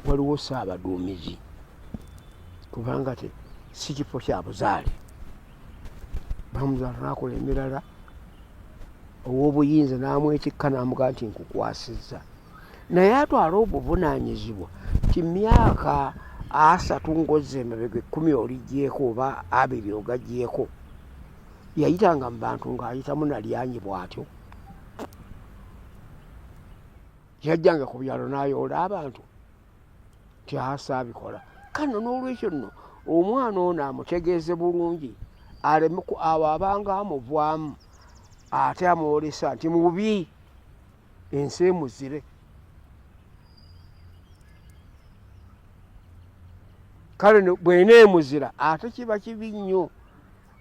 Waliwo Ssaabaduumizi, kubanga te si kifo kya buzaale, bamuzaala n'akola emirala, ow'obuyinza n'amwetikka n'amugaa nti nkukwasizza, naye atwale obuvunaanyizibwa ti myaka 30 ng'ozza emabega 10 oligyeko oba 20 ogagyeko, yayitanga mu bantu ng'ayitamu nalyanyi bw'atyo. Yajjanga ku byalo n'ayoola abantu nti asaabikola kano. N'olwekyo nno omwana ono amutegeeze bulungi, aleme awo abanga amuvaamu ate amwolesa nti mubi, ensi emuzire. Kale bw'eneemuzira ate kiba kibi nnyo,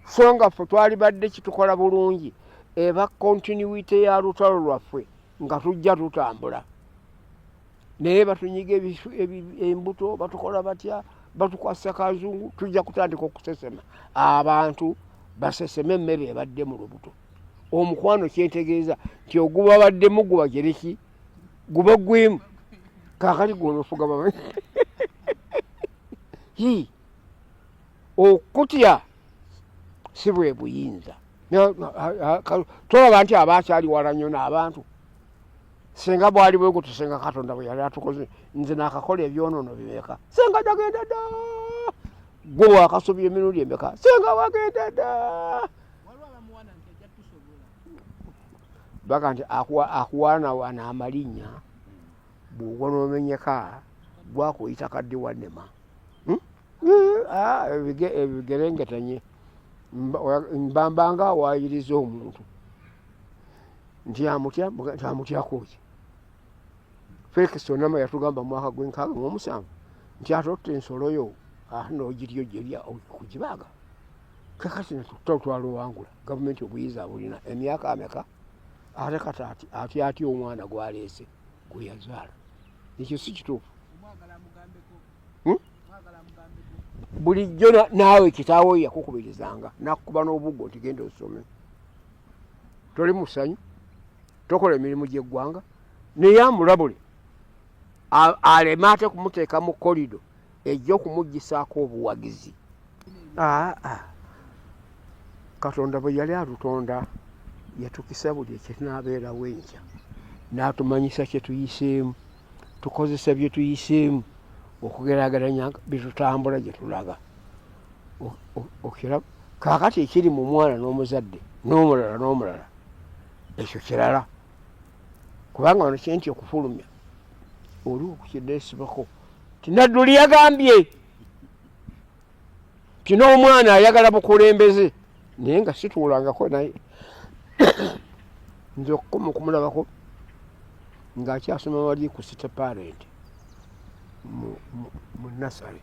so nga ffe twalibadde kitukola bulungi, eba continuity ya lutalo lwaffe nga tujja tutambula, naye batunyiga embuto, batukola batya, batukwasa kazungu, tujja kutandika okusesema abantu, baseseme emmere ebadde mu lubuto. Omukwano kyentegeeza nti ogubabaddemu guba gereki, guba gwemu kakati gwonofuga bamanyi okutya si bwe buyinza. Tolaba nti aba akyali wala nnyo n'abantu. Singa bwali bwe gutyo, singa Katonda bwe yali atukoze, nze naakakola ebyonoono bimeka, singa nagenda dda. Gwe wakasobya emirundi emeka, singa wagenda dda. Baga nti akuwaanawaana amalinnya, bw'ogwa n'omenyeka gwakuyita kaddi wannema. Ebigerengetanye mbambanga awaayiriza omuntu nti amutya, nti amutyako ki? Felix Onama yatugamba mu mwaka gw'e 67 nti ate otta ensolo yo ate n'ogirya, ogirya kugibaaga. Kakati netutwalowangula gavumenti obuyinza bulina emyaka ameka? Ate kati atya atya omwana gwaleese gwe yazaala? Ekyo si kituufu. Bulijjo naawe kitaawo yakukubirizanga nakukuba n'obuggo nti genda osome, toli musanyu, tokola emirimu gy'eggwanga, naye amulabule aleme ate kumuteeka mu kolido ejja okumugisaako obuwagizi. Aa, Katonda bwe yali atutonda yatukisa buli ekinaabeerawo enkya, n'atumanyisa kye tuyiseemu, tukozesa bye tuyiseemu okugeraageranya bitutambula gye tulaga. Okiraba kaakati ekiri mu mwana n'omuzadde n'omulala n'omulala, ekyo kirala, kubanga wano kyenti okufulumya oli okukineesibako ti Nadduli yagambye ti n'omwana ayagala bukulembeze, naye nga situulangako naye. Nze okukoma okumulabako ng'akyasoma wali ku City Parent mu nursery,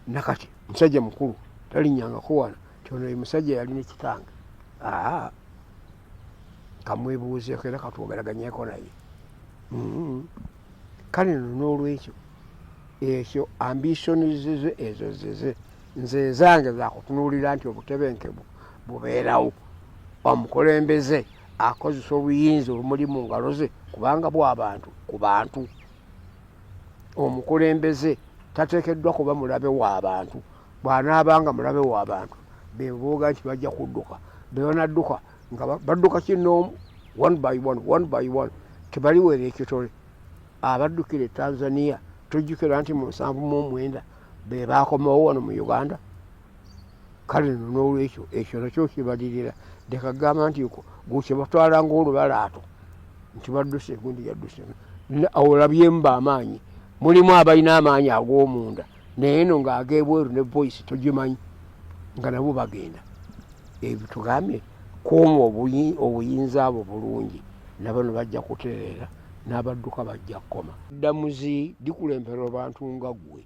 nakati musajja mukulu, talinyangako wano ti ono ye musajja yali ne kitange. Aa, kamwebuuzeeko era katwogeraganyeko naye. Kale no n'olwekyo ekyo ambition zize ezo zize, nze ezange zakutunuulira nti obutebenkevu bubeerawo, omukulembeze akozesa obuyinza obumuli mu ngalo ze, kubanga bw'abantu ku bantu. Omukulembeze tateekeddwa kuba mulabe w'abantu. Bw'anaabanga mulabe w'abantu, bebooga nti bajja kudduka, bebanadduka nga badduka kinoomu, one by one, one by one, tebaliwera ekitole. Abaddukira e Tanzania, tojjukira nti mu 79 be bakomawo wano mu Uganda? Kale no n'olwekyo ekyo nakyo kibalirira. Leka gamba nti gukyebatwala ngaolubalaato nti badduse, gundi yadduse, olabyemu bamaanyi, mulimu abalina amaanyi ag'omunda, naye no ng'ag'ebweru ne voice togimanyi, nga nabo bagenda. Ebyo tugambye kuuma obuyinza abo bulungi, nabano bajja kutereera n'abadduka bajja kukoma. Ddamuzi likulemberwa bantu nga ggwe,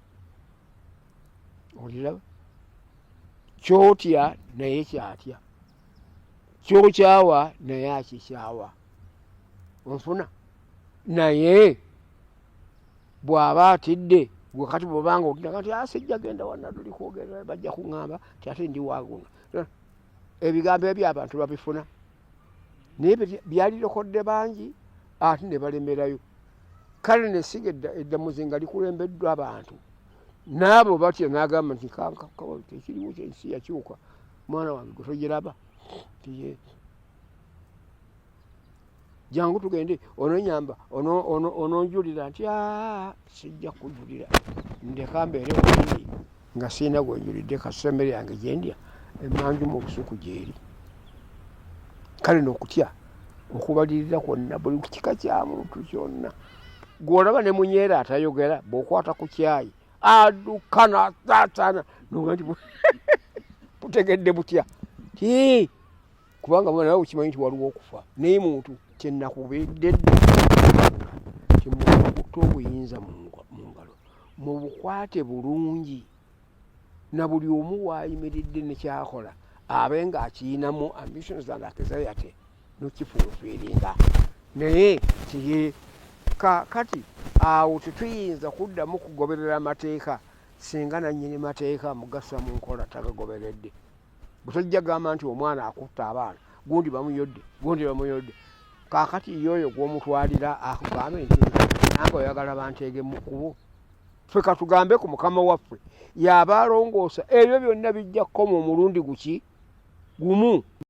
oliraba kyotya naye kyatya, kyokyawa naye akikyawa, onfuna? Naye bw'aba atidde gwe, kati bwobanga otunda kati asijja genda wanaduli kwogera, bajja kuŋŋamba ti ate ndi waguno. Ebigambo ebyo abantu babifuna, naye byalirokodde bangi ate ne balemerayo. Kale nesiga eddamuzi nga likulembeddwa abantu n'abo batya, n'agamba nti tekiriwo, ensi yakyuka, mwana wange gwe togiraba, tiye jangu tugende, ononyamba, ononjulira nti sijja kujulira, ndeka mbeere wendi nga sirina gwenjulidde, kasita emmere yange gyendya emanju mu lusuku gyeri. Kale nokutya okubalirira kwonna buli kika kya muntu kyonna gwolaba ne munyeera atayogera, bw'okwata ku kyayi adduka nasaasaana noga nti butegedde butya ti kubanga nawe okimanyi nti waliwo okufa. Naye muntu kyenakubidde dda kimukutta obuyinza mu ngalo, mubukwate bulungi na buli omu waayimiridde nekyakola abe nga akiyinamu ambitions and anxiety nokifulfiringa. Naye kiye kati awo tetuyinza kuddamu kugoberera amateeka singa nannyini mateeka mugasa mu nkola tagagoberedde. Bwe gamba nti omwana akutta abaana gundi bamuyodde, gundi bamuyodde, kaakati ye oyo gw'omutwalira akugambe nti nange oyagala banteege mu kkubo. Ffe katugambe ku mukama waffe yaba alongoosa ebyo byonna bijja kukoma omulundi guki gumu.